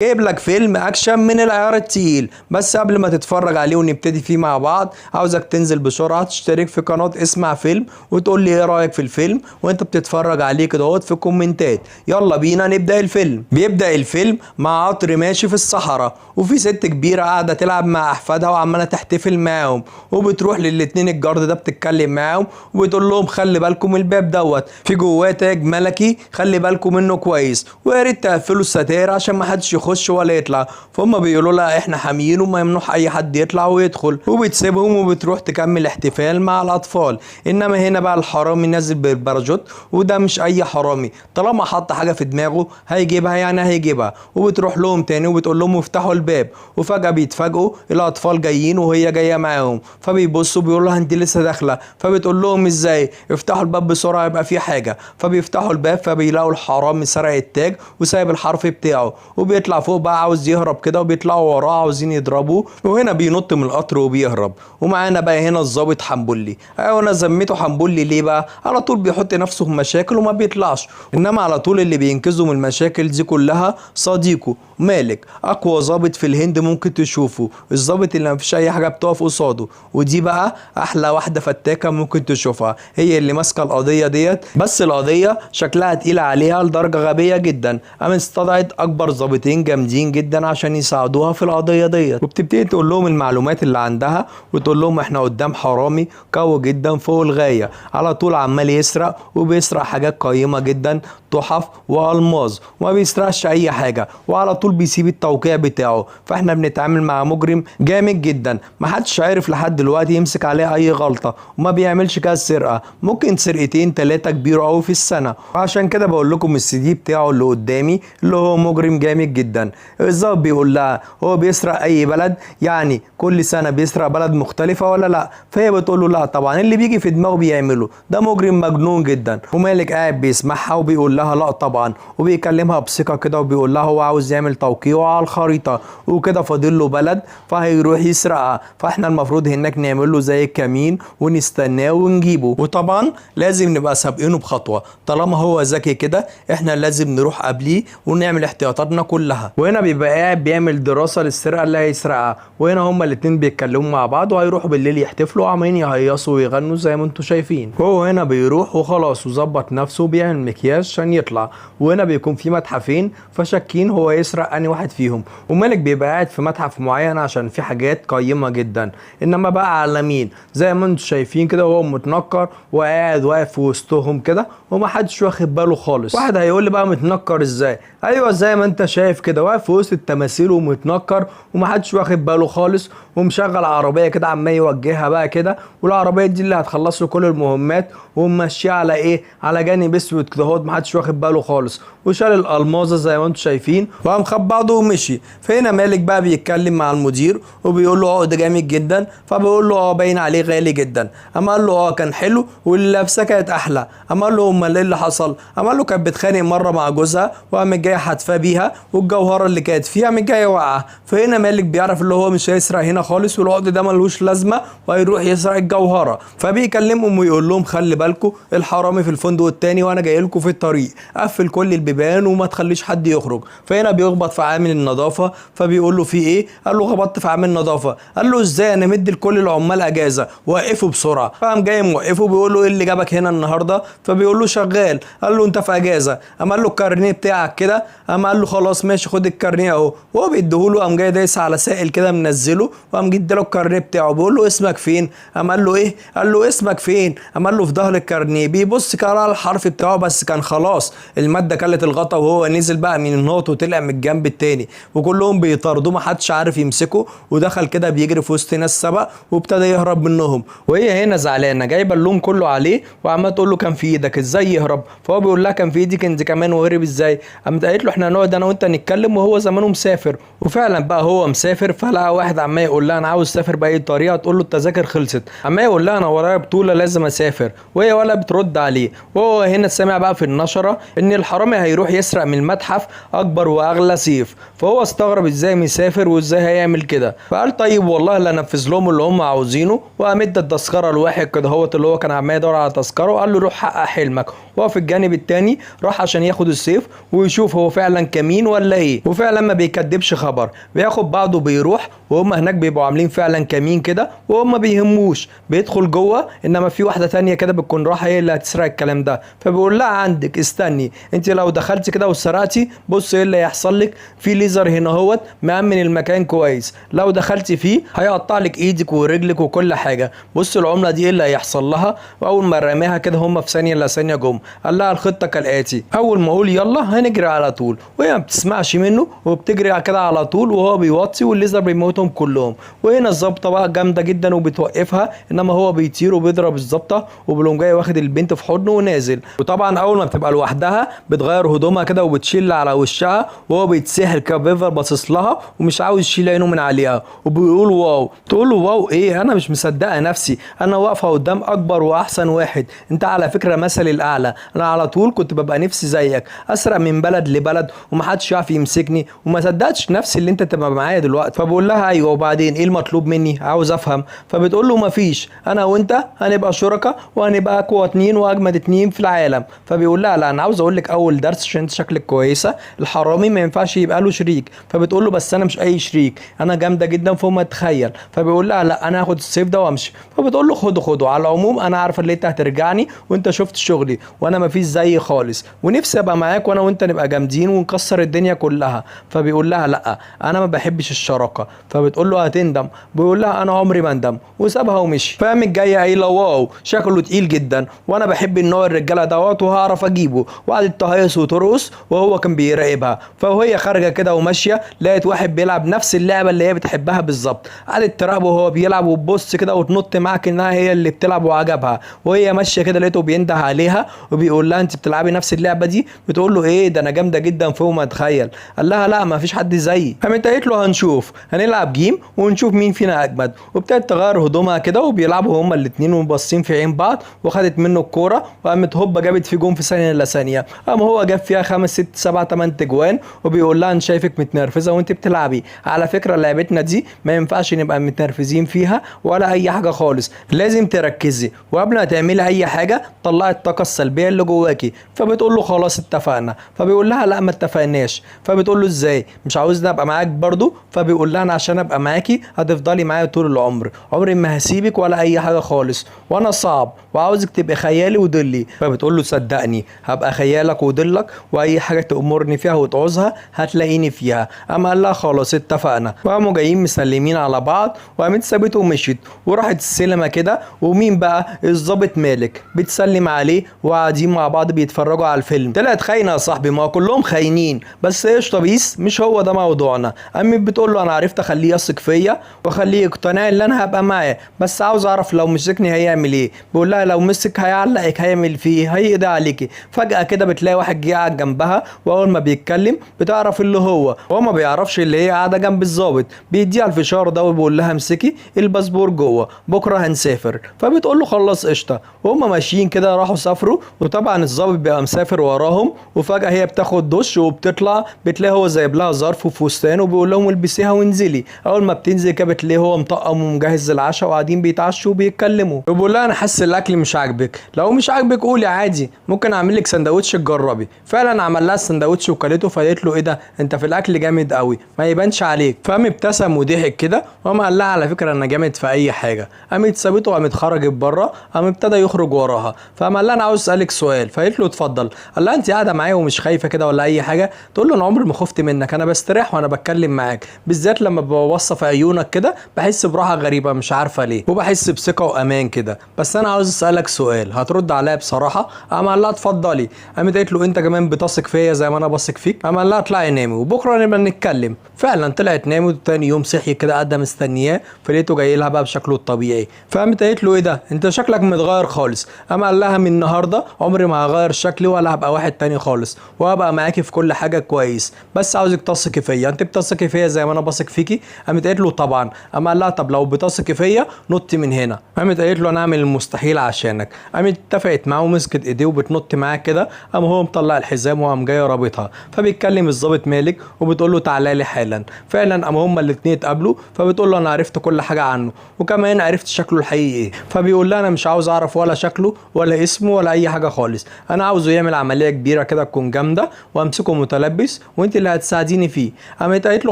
جايب لك فيلم اكشن من العيار التقيل. بس قبل ما تتفرج عليه ونبتدي فيه مع بعض، عاوزك تنزل بسرعة تشترك في قناة اسمع فيلم وتقول لي ايه رأيك في الفيلم وانت بتتفرج عليه كده في الكومنتات. يلا بينا نبدأ الفيلم. بيبدأ الفيلم مع قطر ماشي في الصحراء، وفي ست كبيرة قاعدة تلعب مع احفادها وعمالة تحتفل معاهم، وبتروح للاتنين ال guard ده بتتكلم معاهم وبتقول لهم خلي بالكم الباب دوت في جواه تاج ملكي، خلي بالكم منه كويس، ويا ريت تقفلوا الستاير عشان ما حدش يخش ولا يطلع. فهم بيقولوا لها احنا حاميين وما ممنوع اي حد يطلع ويدخل، وبتسيبهم وبتروح تكمل احتفال مع الاطفال. انما هنا بقى الحرامي نازل بالباراشوت، وده مش اي حرامي، طالما حط حاجة في دماغه هيجيبها يعني هيجيبها. وبتروح لهم تاني وبتقول لهم افتحوا الباب، وفجاة بيتفاجئوا الاطفال جايين وهي جاية معاهم، فبيبصوا بيقولوا لها انت لسه داخله، فبتقول لهم ازاي، افتحوا الباب بسرعة يبقى في حاجة. فبيفتحوا الباب فبيلاقوا الحرامي سرق التاج وسايب الحرف بتاعه، وبيطلع فوق بقى عاوز يهرب كده، وبيطلعوا وراه عاوزين يضربوه، وهنا بينط من القطر وبيهرب. ومعانا بقى هنا الظابط حنبلي. ايوه انا سميته حنبلي ليه بقى؟ على طول بيحط نفسه في مشاكل وما بيطلعش، انما على طول اللي بينقذه من المشاكل دي كلها صديقه مالك، اقوى ظابط في الهند ممكن تشوفه، الظابط اللي مفيش اي حاجة بتقف قصاده. ودي بقى احلى واحدة فتاكة ممكن تشوفها، هي اللي ماسكه القضية ديت، بس القضية شكلها تقيلة عليها لدرجة غبية جدا، قامت استدعت اكبر ظابطين جامدين جدا عشان يساعدوها في القضية ديت. وبتبتدي تقول لهم المعلومات اللي عندها، وتقول لهم احنا قدام حرامي قوي جدا فوق الغاية، على طول عمال يسرق، وبيسرق حاجات قيمة جدا، تحف والماظ، وما بيسرقش اي حاجة، وعلى طول بيسيب التوقيع بتاعه. فاحنا بنتعامل مع مجرم جامد جدا، محدش عارف لحد دلوقتي يمسك عليه اي غلطه، وما بيعملش كذا سرقه، ممكن سرقتين ثلاثة كبيرة قوي في السنة. وعشان كده بقول لكم السي دي بتاعه اللي قدامي اللي هو مجرم جامد جدا. الظابط بيقول لها هو بيسرق اي بلد، يعني كل سنة بيسرق بلد مختلفة ولا لا؟ فهي بتقول له لا طبعا، اللي بيجي في دماغه بيعمله، ده مجرم مجنون جدا. ومالك قاعد بيسمعها وبيقول لها لا طبعا، وبيكلمها بثقة كده وبيقول لها هو عاوز يعمل توقيعه على الخريطة وكده، فاضل له بلد فهيروح يسرقها، فاحنا المفروض هناك نعمل له زي الكمين ونستناه ونجيبه، وطبعا لازم نبقى سابقينه بخطوة، طالما هو ذكي كده احنا لازم نروح قبليه ونعمل احتياطاتنا كلها. وهنا بيبقى قاعد بيعمل دراسة للسرقه اللي هيسرقها، وهنا هما الاتنين بيتكلموا مع بعض وهيروحوا بالليل يحتفلوا وعمالين يهيصوا ويغنوا زي ما انتم شايفين. وهو هنا بيروح وخلاص وظبط نفسه وبيعمل مكياج عشان يطلع. وهنا بيكون في متحفين فشاكين هو يسرق انهي واحد فيهم، ومالك بيبقى قاعد في متحف معين عشان في حاجات قيمة جدا. انما بقى على مين زي ما انتم شايفين كده وهو متنكر وقاعد واقف في وسطهم كده ومحدش واخد باله خالص. واحد هيقول لي بقى متنكر ازاي؟ ايوه زي ما انت شايف كده واقف في وسط التماثيل ومتنكر ومحدش واخد باله خالص، ومشغل عربية كده عمال يوجهها بقى كده، والعربية دي اللي هتخلص له كل المهمات، وماشية على ايه؟ على جانب اسود كده اهوت محدش واخد باله خالص، وشال الالمازه زي ما انتم شايفين وقام خد بعضه ومشي. فهنا مالك بقى بيتكلم مع المدير وبيقول له عقد جامد جدا، فبيقول له باين عليه غالي جدا. اما قال له كان حلو واللي لابسه كانت احلى. اما قال له امال ايه اللي حصل؟ اما قال له كانت بتخانق مرة مع جوزها وقامت جاية حتفاه بيها، والجوهره اللي كانت فيها قامت جاية واقعه. فهنا مالك بيعرف اللي هو مش هيسرق هنا خالص والعقد ده ملوش لازمه وهيروح يسرق الجوهرة. فبيكلمهم ويقول لهم خلي بالكم الحرامي في الفندق التاني وانا جاي لكم في الطريق، قفل كل البيبان وما تخليش حد يخرج. فهنا بيخبط في عامل النظافة فبيقول له في ايه؟ قال له خبطت في عامل النظافة. قال له ازاي؟ انا مدي لكل العمال اجازه، وقفوا بسرعة. فقام جاي موقفه بيقول له ايه اللي جابك هنا النهارده؟ فبيقول له شغال. قال له انت في اجازه. قام قال له الكارنيه بتاعك كده. قام قال له خلاص ماشي خد الكارنيه اهو. وهو بيديهوله قام جاي دايس على سائل كده منزله، وقام جه اداله الكارنيه بتاعه. بيقول له اسمك فين؟ قام قال له ايه؟ قال له اسمك فين؟ قام قال له في ظهر الكارنيه. بيبص كده على الحرف بتاعه، بس كان خلاص المادة كلت الغطا، وهو نزل بقى من النقط وطلع من الجنب التاني، وكلهم بيطاردوه محدش عارف يمسكه، ودخل كده بيجري في وسط ناس سبق وابتدى يهرب منهم. وهي هنا زعلانة جايبه اللوم كله عليه وعماله تقول له كان في ايدك ازاي يهرب؟ فهو بيقول لها كان في ايدك انت كمان وهرب ازاي؟ قامت قالت له احنا هنقعد انا وانت نتكلم وهو زمانه مسافر. وفعلا بقى هو مسافر، فلقى واحد عمال يقول لها انا عاوز اسافر باي طريقه، تقول له التذاكر خلصت. عمال يقول لها انا ورايا بطوله لازم اسافر، وهي ولا بترد عليه. وهو هنا سامع بقى في النشرة التذكرة ان الحرامي هيروح يسرق من المتحف اكبر واغلى سيف. فهو استغرب ازاي مسافر وازاي هيعمل كده، فقال طيب والله لا انفذ لهم اللي هم عاوزينه. وقام ادى التذكرة لواحد كده هوت اللي هو كان عمال يدور على تذكره، وقال له روح حقق حلمك. وهو في الجانب التاني راح عشان ياخد السيف ويشوف هو فعلا كمين ولا ايه، وفعلا ما بيكدبش خبر، بياخد بعضه بيروح، وهم هناك بيبقوا عاملين فعلا كمين كده وهم ما بيهموش، بيدخل جوه. انما في واحدة تانية كده بتكون رايحة هي اللي هتسرق الكلام ده، فبيقول لها عندك استني، انت لو دخلتي كده وسرقتي بص ايه اللي هيحصل لك، في ليزر هنا اهوت مأمن المكان كويس، لو دخلتي فيه هيقطع لك ايدك ورجلك وكل حاجة، بص العملة دي ايه اللي هيحصل لها. واول ما رماها كده هم في ثانية الا ثانية جم، قال لها الخطة كالاتي، اول ما اقول يلا هنجري على طول، وهي ما بتسمعش منه وبتجري كده على طول، وهو بيوطي والليزر بيموتهم كلهم. وهنا الظابطه بقى جامدة جدا وبتوقفها، انما هو بيطير وبيضرب الظابطه وبيقوم جاي واخد البنت في حضنه ونازل. وطبعا اول ما بتبقى لوحدها بتغير هدومها كده وبتشيل على وشها، وهو بيتسحر كده بيفضل باصص لها ومش عاوز يشيل عينه من عليها، وبيقول wow. تقول له wow ايه، انا مش مصدقه نفسي، انا واقفة قدام اكبر واحسن واحد، انت على فكرة مثلي الاعلى، انا على طول كنت ببقى نفسي زيك، اسرق من بلد لبلد ومحدش يعرف يمسكني، وما صدقتش نفسي اللي انت تبقى معايا دلوقتي. فبقول لها ايوه وبعدين ايه المطلوب مني، عاوز افهم. فبتقول له مفيش، انا وانت هنبقى شركاء وهنبقى اقوى اتنين واجمد اتنين في العالم. فبيقول لها لا انا عاوز اقول لك اول درس عشان انت شكلك كويسة، الحرامي ما ينفعش يبقى له شريك. فبتقول له بس انا مش اي شريك، انا جامدة جدا فوق ما تتخيل. فبيقول لها لا انا هاخد السيف ده وامشي. فبتقول له خده خده، على العموم انا عارفه اللي انت هترجعني وانت شفت شغلي وانا مفيش زيي خالص، ونفسي ابقى معاك وانا وانت نبقى جامدين ونكسر الدنيا كلها. فبيقول لها لا انا ما بحبش الشراكة. فبتقول له هتندم، بيقول لها انا عمري ما اندم، وسابها ومشي. فقامت جاية قايله wow شكله تقيل جدا وانا بحب النوع الرجالة دوت وهعرف اجيبه، وقعدت تهيص وترقص وهو كان بيراقبها. فوهي خارجه كده وماشية لقت واحد بيلعب نفس اللعبة اللي هي بتحبها بالظبط، قعدت تراقبه وهو بيلعب وتبص كده وتنط معاك انها هي اللي بتلعب وعجبها. وهي ماشية كده لقيته بينده عليها وبيقول لها انت بتلعبي نفس اللعبة دي؟ بتقول له ايه ده انا جامدة جدا فوق ما اتخيل. قال لها لا ما فيش حد زيي. قامت قالت له هنشوف، هنلعب game ونشوف مين فينا اجمد. وابتدت تغير هدومها كده وبيلعبوا هما الاثنين وباصين في عين بعض، وخدت منه الكورة وقامت هوبا جابت في جون في ثانية الا ثانية. قام هو جاب فيها 5 6 7 8 تجوان، وبيقول لها انا شايفك متنرفزه وانت بتلعبي، على فكرة لعبتنا دي ما ينفعش نبقى متنرفزين فيها ولا اي حاجة خالص، لازم تركزي وقبل ما تعملي اي حاجة طلعي الطاقة السلبية اللي جواكي. فبتقول له خلاص اتفقنا. فبيقول لها لا ما اتفقناش. فبتقول له ازاي، مش عاوزني ابقى معاك برضو؟ فبيقول لها انا عشان ابقى معاكي هتفضلي معايا طول العمر، عمري ما هسيبك ولا اي حاجة خالص، وانا صعب وعاوزك تبقي خيالي وضلي. فبتقول له صدقني هبقى خيالك وضلك، واي حاجة تأمرني فيها وتعوزها هتلاقيني فيها. قام قال لها خلاص اتفقنا. وقاموا جايين مسلمين على بعض، وقامت سابته ومشيت وراحت السينما كده. ومين بقى؟ الظابط مالك بتسلم عليه وقاعدين مع بعض بيتفرجوا على الفيلم. طلعت خاينه يا صاحبي، ما كلهم خاينين، بس قشطه peace مش هو ده موضوعنا. قامت بتقول له انا عرفت اخليه يثق فيا واخليه يقتنع ان انا هبقى معاه، بس عاوز اعرف لو مسكني هيعمل ايه. بيقول لها لو مسك هيعلقك، هيعمل فيه، هيقضي عليكي. فجأة كده بتلاقي واحد جه قاعد جنبها، واول ما بيتكلم بتعرف اللي هو ما بيعرفش اللي هي قاعدة جنب الظابط. بيديها الفشار ده وبيقول لها امسكي الباسبور جوه، بكره هنسافر. فبتقول له خلاص قشطه. وهم ماشيين كده راحوا سافروا، وطبعا الظابط بيبقى مسافر وراهم. وفجأة هي بتاخد دش وبتطلع بتلاقي هو سايب لها ظرف وفستان وبيقول لهم البسيها وانزلي. اول ما بتنزل كده بتلاقيه هو مطقم ومجهز العشاء وقاعدين بيتعشوا وبيتكلموا. وبيقول لها انا حاسس الاكل مش عاجبك، لو مش عاجبك قولي عادي، ممكن اعمل لك سندوتش تجربي. فعلا عمل لها السندوتش وكلته، فقالت له ايه ده انت في الاكل جامد قوي ما يبانش عليك. فقام ابتسم وضحك كده وقام قال لها على فكرة انا جامد في اي حاجة. قامت سابته وقامت خرجت بره، قام ابتدى يخرج وراها. فقام قال لها انا عاوز اسالك سؤال. فقالت له اتفضل. قال لها انت قاعدة معايا ومش خايفة كده ولا اي حاجة؟ تقول له انا عمري ما خفت منك، انا بستريح وانا بتكلم معاك، بالذات لما ببص في عيونك كده بحس براحة غريبة مش عارفه ليه، وبحس بثقة وامان كده. بس انا عاوز اسالك سؤال هترد عليا بصراحة؟ قام قال لها اتفضلي. قامت قالت له انت كمان بتثق فيا زي ما انا بثق فيك؟ قام قال لها اطلعي نامي وبكره نبقى نتكلم. فعلا طلعت نامت، وتاني يوم صحي كده قاعدة مستنياه، فلقيته جاي لها بقى بشكله الطبيعي. فقامت قالت له ايه ده انت شكلك متغير خالص. قام قال لها من النهارده عمري ما هغير شكلي ولا هبقى واحد تاني خالص، وهبقى معاكي في كل حاجة كويس، بس عاوزك تثقي فيا. انت بتثقي فيا زي ما انا بثق فيكي؟ قامت قالت له طبعا. قام قال لها طب لو بتثقي فيا نطي من هنا. قامت قالت له انا اعمل المستحيل عشانك. قامت اتفقت معاه ومسكت ايديه وبتنط معاه كده، قام هو مطلع الحزام وقام جاي رابطها. فبيتكلم الظابط مالك وبتقول له تعالى لي حالا. فعلا قام هما الاثنين اتقابلوا، فبتقول له انا عرفت كل حاجة عنه وكمان عرفت شكله الحقيقي ايه. فبيقول لها انا مش عاوز اعرف ولا شكله ولا اسمه ولا اي حاجة خالص، انا عاوزه يعمل عملية كبيرة كده تكون جامدة وامسكه متلبس وانت اللي هتساعديني فيه. قامت قالت له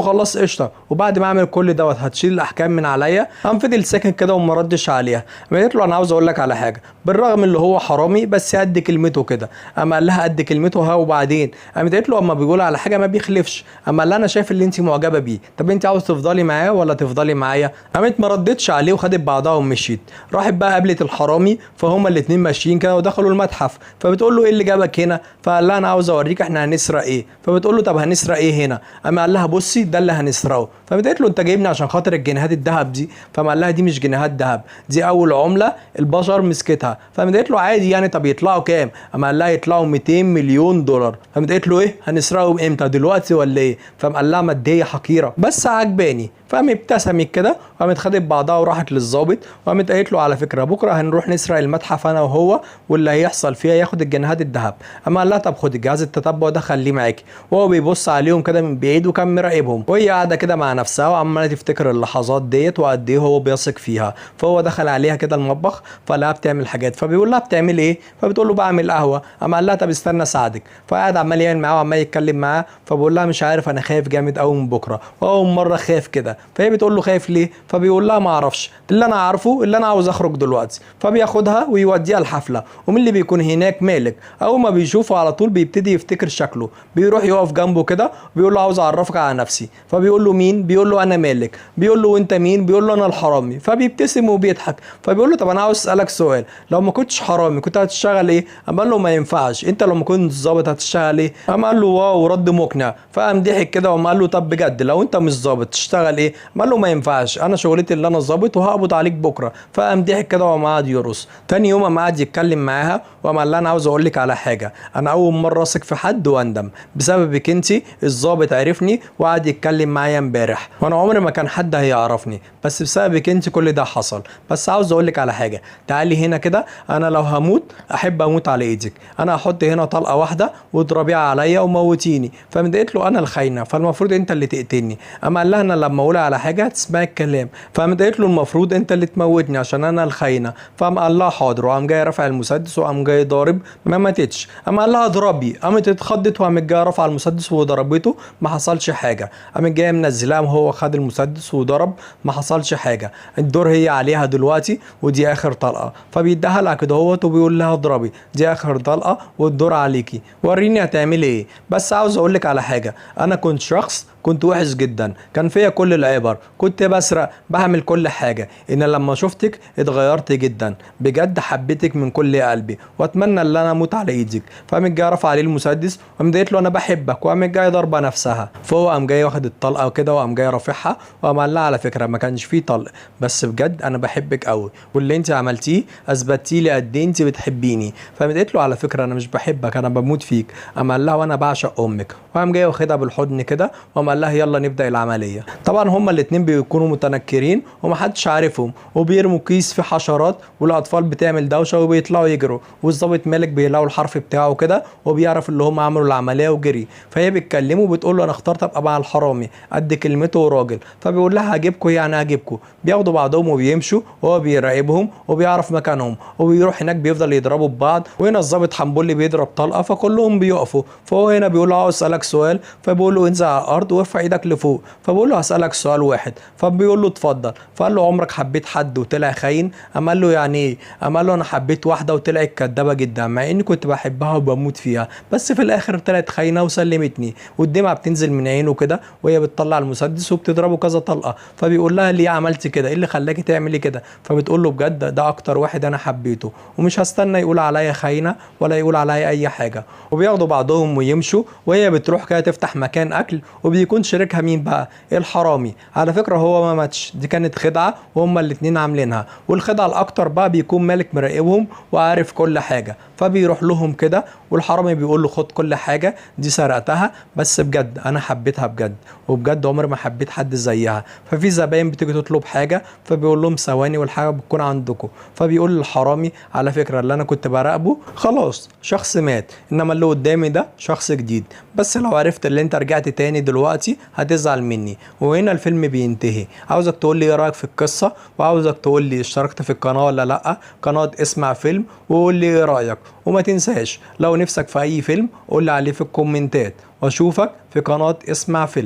خلاص قشطه، وبعد ما اعمل كل دوت هتشيل الاحكام من عليا. قام فضل ساكن كده وما ردش عليها. قامت قالت له انا عاوز اقول لك على حاجة، بالرغم اللي هو حرامي بس قد كلمته كده. قام قال لها قد كلمته ها وبعدين؟ قامت قالت له اما بيقول على حاجة ما بيخلفش. قام قال لها انا شايف اللي انت معجبه بيه، طب انت عاوز تفضلي معاه ولا تفضلي معايا؟ قامت ما ردتش عليه وخدت بعضها ومشيت. راحت بقى قابلت الحرامي، فهما الاثنين ماشيين كده ودخلوا المتحف. فبتقول له ايه اللي جابك هنا؟ فقال لها انا عاوز اوريك احنا هنسرق ايه. فبتقول له طب هنسرق ايه هنا؟ قام قال لها بصي ده اللي هنسرقه. فقامت له انت جايبني عشان خاطر الجنيهات الذهب دي؟ فقام قال لها دي مش جنيهات ذهب، دي اول عمله البشر مسكتها. فقامت قالت له عادي يعني، طب يطلعوا كام؟ قام قال لها يطلعوا 200 مليون دولار. فقامت قالت له ايه هنسرقهم امتى دلوقتي ولا ايه؟ فقام قال لها مادية حقيرة بس عجباني. فقام ابتسمت كده وقامت خدت بعضها وراحت للظابط وقامت قالت له على فكرة بكره هنروح نسرق المتحف انا وهو، واللي هيحصل فيها ياخد الجنيهات الذهب. قام قال لها طب خد الجهاز التتبع ده خليه معاكي. وهو بيبص عليهم كده من بعيد وكان مراقبهم، وهي قاعدة كده مع نفسها وعماله تفتكر اللحظات ديت وقد ايه هو بيثق فيها. فهو دخل عليها كده المطبخ فلقاها بتعمل حاجات، فبيقول لها بتعمل ايه؟ فبتقول له بعمل قهوة. قام قال لها طب استنى اساعدك. فقعد عمال يعمل معاه وعمال يتكلم معاه، فبقول لها مش عارف انا خايف جامد قوي من بكره، واول مرة خايف كده. فهي بتقول له خايف ليه؟ فبيقول لها ما اعرفش، اللي انا عارفه اللي انا عاوز اخرج دلوقتي. فبياخدها ويوديها الحفلة، ومن اللي بيكون هناك مالك. اول ما بيشوفه على طول بيبتدي يفتكر شكله، بيروح يقف جنبه كده بيقول له عاوز اعرفك على نفسي. فبيقول له مين؟ بيقول له انا مالك. بيقول له وانت مين؟ بيقول له انا الحرامي. فبيبتسم وبيضحك. فبيقول له طب انا عاوز اسالك سؤال، لو ما كنتش حرامي كنت هتشتغل ايه؟ قام قال له ما ينفعش، انت لو ما كنتش ظابط هتشتغل ايه؟ قام قال له wow رد مقنع. فقام ضحك كده وقام قال له طب بجد لو انت مش ظابط تشتغل ايه؟ قام قال له ما ينفعش، انا شغلتي اللي انا ظابط وهقبض عليك بكره. فقام ضحك كده وقام قعد يرقص. تاني يوم قام قعد يتكلم معاها وقام قال لها انا عاوز اقول لك على حاجة، انا اول مرة اثق في حد واندم بسببك انت. الظابط عرفني وقعد يتكلم معايا امبارح، وانا عمري ما كان حد هيعرفني، بس بسببك انت كل ده حصل. بس عاوز اقول لك على حاجة، تعالي هنا كده، انا لو هموت احب اموت على ايدك، انا هحط هنا طلقه واحدة واضربيها عليا وموتيني. فقامت قالت له انا الخاينه فالمفروض انت اللي تقتلني. قام قال لها انا لما اقول على حاجة هتسمعي الكلام. فقامت قالت له المفروض انت اللي تموتني عشان انا الخاينه. فقام قال لها حاضر، وقام جاي رافع المسدس وقام جاي ضارب، ما ماتتش. قام قال لها اضربي، قامت اتخضت وقامت جاية رافعه المسدس وضربته، ما حصلش حاجة. قامت جاية منزلاه وهو خد المسدس وضرب، ما حصلش حاجة. الدور هي عليها دلوقتي ودي اخر طلقه. فبيديها لها كده اهوت وبيقول لها اضربي، دي اخر طلقه والدور عليكي، وريني هتعملي ايه. بس عاوز اقول لك على حاجة، انا كنت شخص كنت وحش جدا، كان فيا كل العبر، كنت بسرق بعمل كل حاجة، ان لما شفتك اتغيرت جدا بجد، حبيتك من كل قلبي واتمنى ان انا اموت على ايدك. فقامت جاية رافعه عليه المسدس وقامت قالت له انا بحبك، وقامت جاية ضاربه نفسها. فهو قام جاي واخد الطلقة كده وقام جاي رافعها وقام قال لها على فكرة ما كانش فيه طلق، بس بجد انا بحبك قوي، واللي انت عملتيه اثبتي لي قد ايه انت بتحبيني. فقامت قالت له على فكرة انا مش بحبك، انا بموت فيك. قام قال لها وانا بعشق امك، وقام جاي واخدها بالحضن كده وقام قال لها يلا نبدا العملية. طبعا هما الاثنين بيكونوا متنكرين ومحدش عارفهم، وبيرموا كيس في حشرات والاطفال بتعمل دوشه وبيطلعوا يجروا، والظابط مالك بيلاقوا الحرف بتاعه كده وبيعرف اللي هم عملوا العملية وجري. فهي بتكلمه وبتقول له انا اخترت ابقى مع الحرامي قد كلمته وراجل. فبيقول لها هجيبكم يعني هجيبكم. بياخدوا بعضهم وبيمشوا وهو بيراقبهم وبيعرف مكانهم، وبيروح هناك بيفضل يضربوا ببعض. وهنا الظابط حنبلي بيضرب طلقه فكلهم بيقفوا. فهو هنا بيقول له عاوز اسالك سؤال، فبيقول له انزل على الارض وارفع ايدك لفوق. فبيقول له هسالك سؤال واحد، فبيقول له اتفضل. فقال له عمرك حبيت حد وطلع خاين؟ قام قال له يعني ايه؟ قام قال له انا حبيت واحدة وطلعت كدابه جدا، مع اني كنت بحبها وبموت فيها، بس في الاخر طلعت خاينه وسلمتني. والدمعه بتنزل من عينه كده وهي بتطلع المسدس وبتضربه كذا طلقه. فبيقول لها ليه عملت كده؟ ايه اللي خلاكي تعملي كده؟ فبتقول له بجد ده اكتر واحد انا حبيته، ومش هستنى يقول عليا خاينه ولا يقول عليا اي حاجة. وبياخدوا بعضهم ويمشوا، وهي بتروح كده تفتح مكان اكل، وبيكون وبيكون شريكها مين بقى؟ الحرامي. على فكرة هو ما ماتش، دي كانت خدعة وهما الاتنين عاملينها. والخدعة الاكتر بقى بيكون مالك مراقبهم وعارف كل حاجة، فبيروح لهم كده والحرامي بيقول له خد كل حاجة دي سرقتها، بس بجد انا حبيتها بجد، وبجد عمري ما حبيت حد زيها. ففي زباين بتيجي تطلب حاجة فبيقول لهم ثواني والحاجة بتكون عندكم. فبيقول للحرامي على فكرة اللي انا كنت براقبه خلاص شخص مات، انما اللي قدامي ده شخص جديد، بس لو عرفت اللي انت رجعت تاني دلوقتي هتزعل مني. وهنا الفيلم بينتهي. عاوزك تقول لي ايه رايك في القصة، وعاوزك تقول لي اشتركت في القناة ولا لا، قناة اسمع فيلم، وقول لي ايه رايك. وما تنساش لو نفسك في اي فيلم قول لي عليه في الكومنتات، واشوفك في قناة اسمع فيلم.